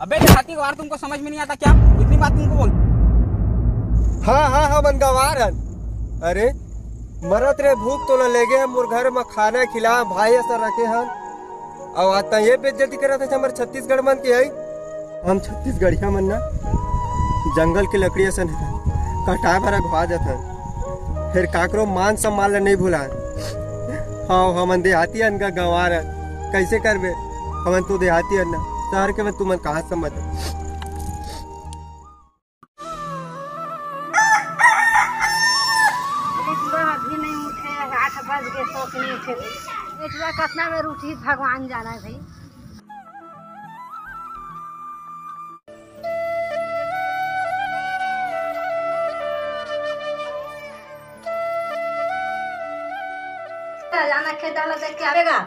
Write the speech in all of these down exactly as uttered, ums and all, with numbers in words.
अबे देहाती गवार, तुमको समझ में नहीं आता क्या? इतनी बात तुमको बोल। हाँ हाँ हाँ, मन गवार हन। अरे मरत रे भूख तोला लेगे हम मोर घर म खाना खिला भाई असन रखे हन। अउ आज तैं ये बेइज्जती करत हस हमर छत्तीसगढ़ मन के। हई हम छत्तीसगढ़िया मन ना जंगल के लकड़ी असन हन, कटाए बर अघवा जथन। फिर काकरो मान सम्मान ला नहीं भुलान। हाँ हमन देहाती अन गा गंवार अन, कैसे करबे? हमन तो देहाती अन ना, शहर के मन तुमन कहाँ समझ। अरे, सुबह अभी नहीं उठे, आठ बज गए, सो के नहीं उठे। ये सुबह कितना बेर उठी, भगवान जाना है भाई। जाना खेत वाला देख के आवेगा।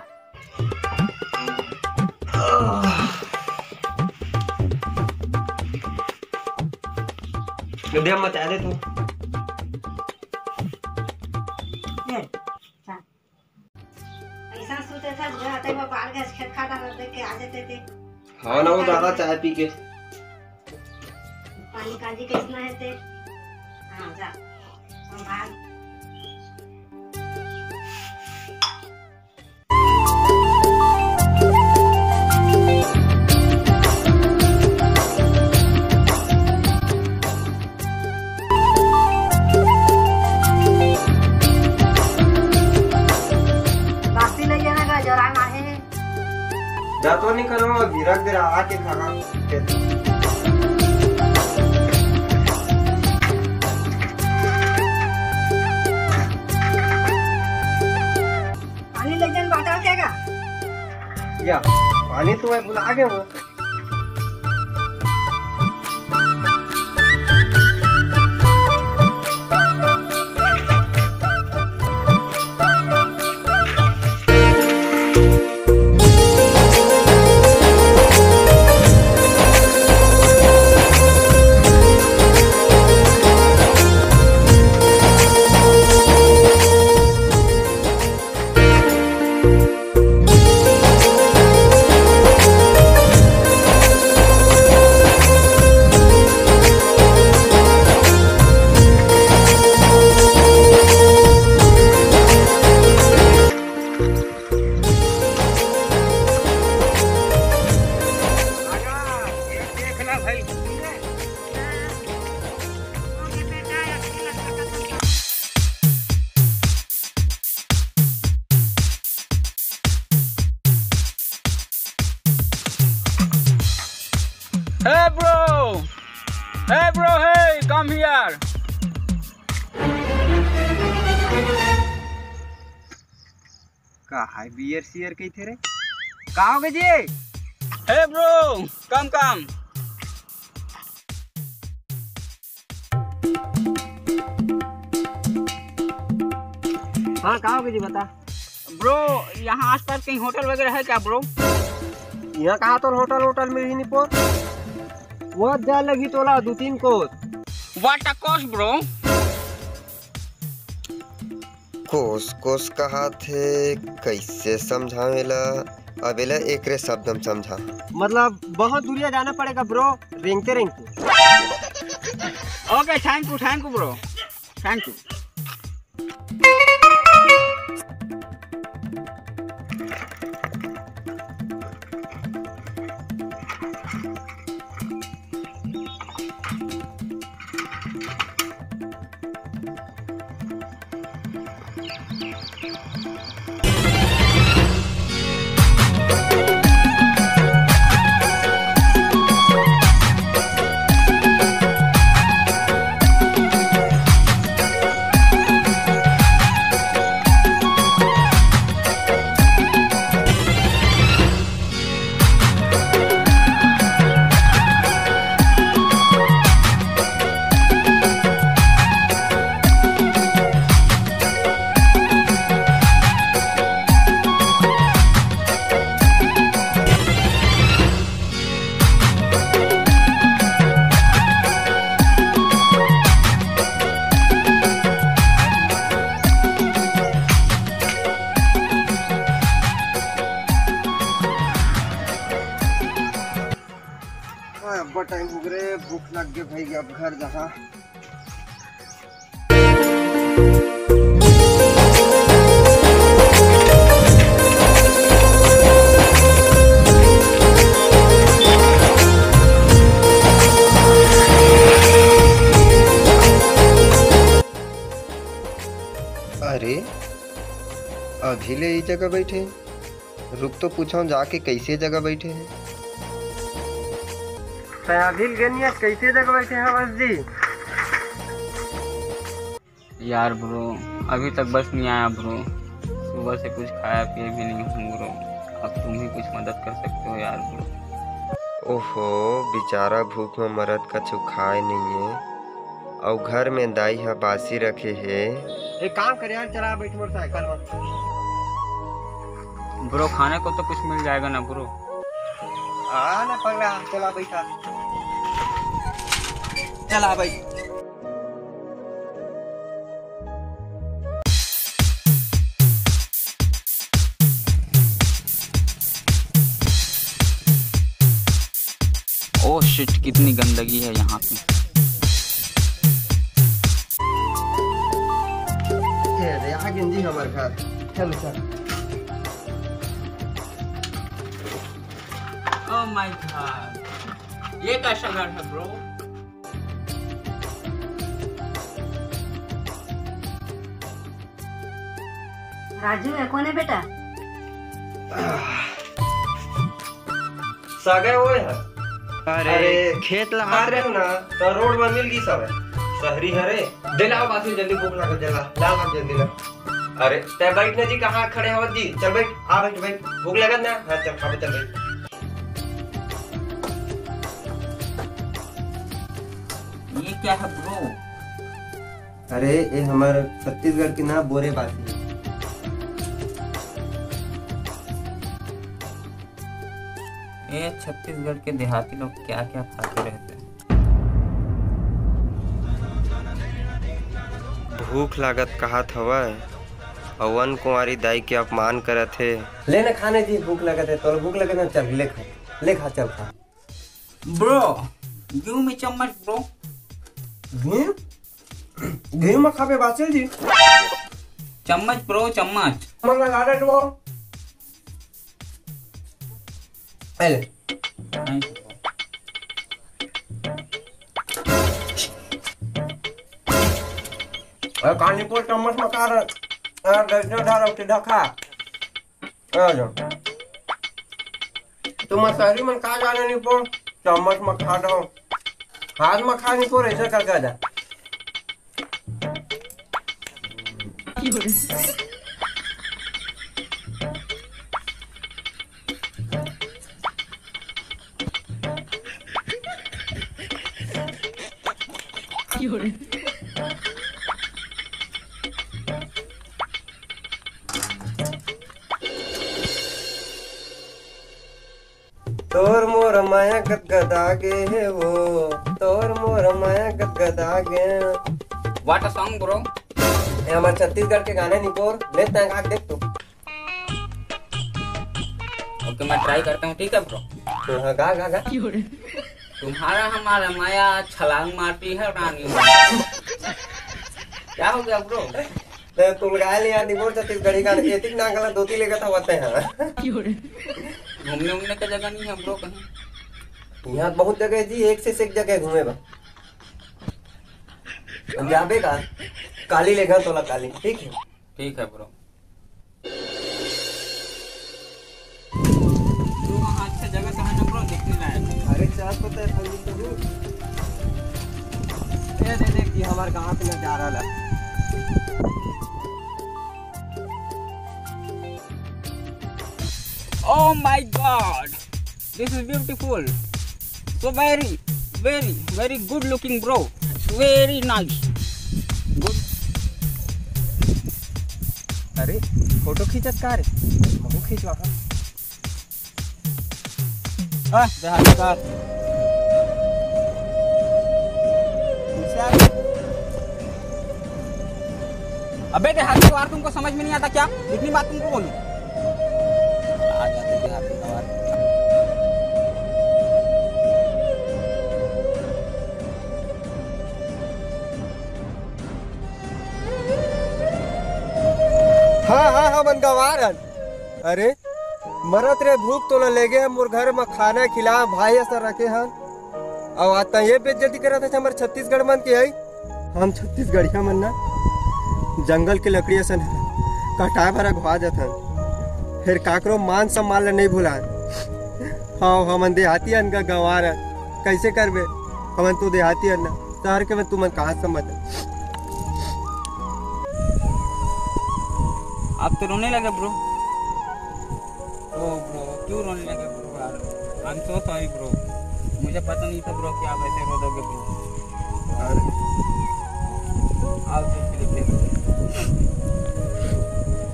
दे मचा दे तू। ये, हाँ। ऐसा सोचे था, जो आते वो बाहर गए, खेत खाता था, देख के आ जाते थे। हाँ ना, वो ज्यादा चाय पी के। पानी काजी कैसना है ते? हाँ, जा। हम बाहर। बासी ले जाना का जरा माहे है। जा तो नहीं करो, अभी रख दे रहा, आके खाना। पानी ले जान बाटा क्या का? या, पानी तो मैं बुला के वो। Hey bro, hey bro, hey, come here. का हाय बियर सियर कहिथे रे? का हो गए जी? Hey bro, come come. हाँ, का हो गए जी, बता। Bro, यहाँ आसपास कहीं होटल वगैरह है क्या bro? यहाँ कहाँ तो होटल, होटल मिलही नहीं पोर। वो जा लगी तोला दू तीन कोस। What a cost bro? कोस कोस कहाथे, कैसे समझावेला? अब एला एकरे शब्द में समझा। मतलब बहुत दूरिया जाना पड़ेगा bro, रेंगते रेंगते। Okay, thank you, thank you bro, thank you. बहुत टाइम हो गए, भूख लग गए भाई, अब घर जाना। अरे, अभी ले ई जगह बैठे हे। रुक तो पूछव जाके, कैसे जगह बैठे हे। तैं अभी ले गे नइ हस, कैसे जगह बैठे हवस जी? यार ब्रो, अभी तक बस नहीं आया ब्रो। सुबह से कुछ खाया पिया भी नहीं हूँ ब्रो। अब तुम ही कुछ मदद कर सकते हो यार ब्रो। ओहो, बेचारा भूख में मरत, कछु खाए नहीं है। अउ घर में दाई ह बासी रखे हे। एक काम कर यार, चला बैठ मोटरसाइकिल में। ब्रो, खाने को तो कुछ मिल जाएगा ना ब्रो? हाँ ना पगला, चला बैठा, चला बैठ। ओह शिट, कितनी गंदगी है यहाँ पे। ये रे, आ गे जी हमार घर। चल, चल। Oh my God, ये कैसा घर है ब्रो? राजू, ये कोन हे बेटा? सगे ओए ह। अरे, अरे, खेत ला हाथ रे ना, त रोड म मिल गिस हवय। सहरी हरे। दे लाव बासी, जल्दी भूख लागत, दे ला, ला, ला, जल्दी ला। अरे, तैं बैठ ना जी, कहाँ खड़े हवत जी? चल बैठ, आ बैठ, बैठ। भूख लगत ना? हाँ, चल खाबे, चल बैठ। ये क्या है ब्रो? अरे, ये हमर छत्तीसगढ़ के ना बोरे बासी। ये छत्तीसगढ़ के देहाती लोग क्या-क्या खाते रहते हैं। भूख लागत कहत हवय, अउ वन कुंवारी दाई के अपमान करत हे। ले ना खाने जी, भूख लगत हे, तोला भूख लगे ना, चल ले खा, ले खा, चल खा। Bro, give me चम्मच bro। घी? घी में खाबे बासिल जी? चम्मच bro, चम्मच। मन लगा दे तो। ए ले। Thank you bro। अरे कानी को चम्मच में खा रहा। अरे दर्जन धारा उठे ढका। आ जाओ। तुम सहरी मन का जाने नहीं पो, चम्मच में खा दो, हाथ में खा नहीं पो, ऐसे करके आ जा। तोर मोर माया गदगदा गे हे वो, तोर मोर माया गदगदा गे। What a song bro। ये हमर छत्तीसगढ़ के गाने निपोर, ले तैं गा के देख तू। OK, मैं try करता हूँ, ठीक है bro? हाँ, गा, गा, गा। तुम्हारा हमारा माया छलांग मारती है रानी। क्या हो गया bro? ते तुलगाय ले यार, निपोर छत्तीसगढ़ी का एतिक नांगला धोती लेकर था वते हैं। घूमने उमने का जगह नहीं है bro कहीं? यहाँ बहुत जगह है जी, एक से एक जगह घूमे बा। जाबे का? काली लेगा तोला काली, ठीक है? ठीक है bro। Bro, वहाँ अच्छा जगह कहाँ ना bro, देखने लायक? अरे चल तो तय फंदी तो हूँ। ये दे देख कि हमारे गाँव से नजारा ला। Oh my God, this is beautiful. So very, very, very good looking bro. Very nice. Good. अरे फोटो खींचत का रे? महू खींचवा हाँ। आ, देहाती का। अबे देहाती गवार, तुमको समझ में नहीं आता क्या? इतनी बात तुमको बोलूं? आ जाते देहाती गवार। गंवार हन। अरे, मरत रे भूख तोला लेगे हन मोर घर म खाना खिला, भाई असन रखे हन। अउ आज तैं ये बेइज्जती करत हस हमर छत्तीसगढ़ मन के हई। हम छत्तीसगढ़िया मन ना जंगल के लकड़ी असन हन, कटाए बर अघवा जाथन। फेर काकरो मान सम्मान ल नइ भुलान। हाँ, हमन देहाती अन ग-, गंवार अन। कइसे करबे? हमन तो देहाती अन ना, शहर के मन तुमन कहाँ समझ। आप तो रोने लगे ब्रो। ओ ब्रो, क्यों रोने लगे ब्रो यार? I'm so sorry ब्रो, मुझे पता नहीं था ब्रो कि आप ऐसे रो दोगे ब्रो। अरे। आओ तो फिर, फिर।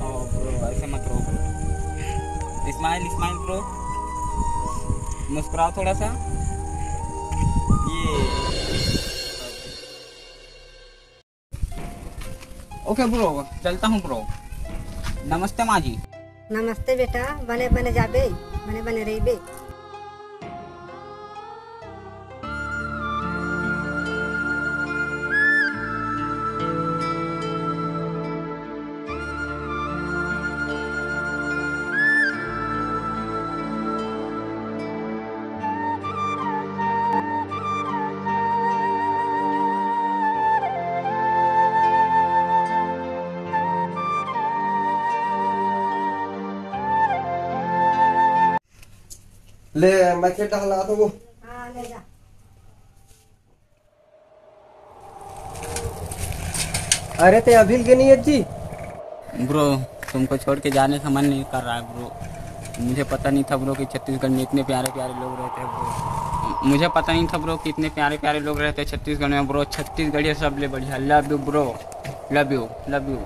ओ ब्रो, ऐसे मत रो ब्रो। Smile, smile ब्रो, मुस्कुराओ थोड़ा सा। ये ओके ब्रो, चलता हूँ ब्रो। नमस्ते माँ जी। नमस्ते बेटा, बने बने जाबे, बने बने रहिबे। ले, मैं खेत डाल रहा था वो। हाँ, ले जा। अरे, तैं अभी ले गे नहीं अज्जी? ब्रो, तुमको छोड़ के जाने का मन नहीं कर रहा है ब्रो। मुझे पता नहीं था ब्रो कि छत्तीसगढ़ में इतने प्यारे प्यारे लोग रहते हैं ब्रो। मुझे पता नहीं था ब्रो कि इतने प्यारे प्यारे लोग रहते हैं छत्तीसगढ़ में ब्रो। छत्तीसगढ़िया सबले बढ़िया। Love you bro, love you, love you।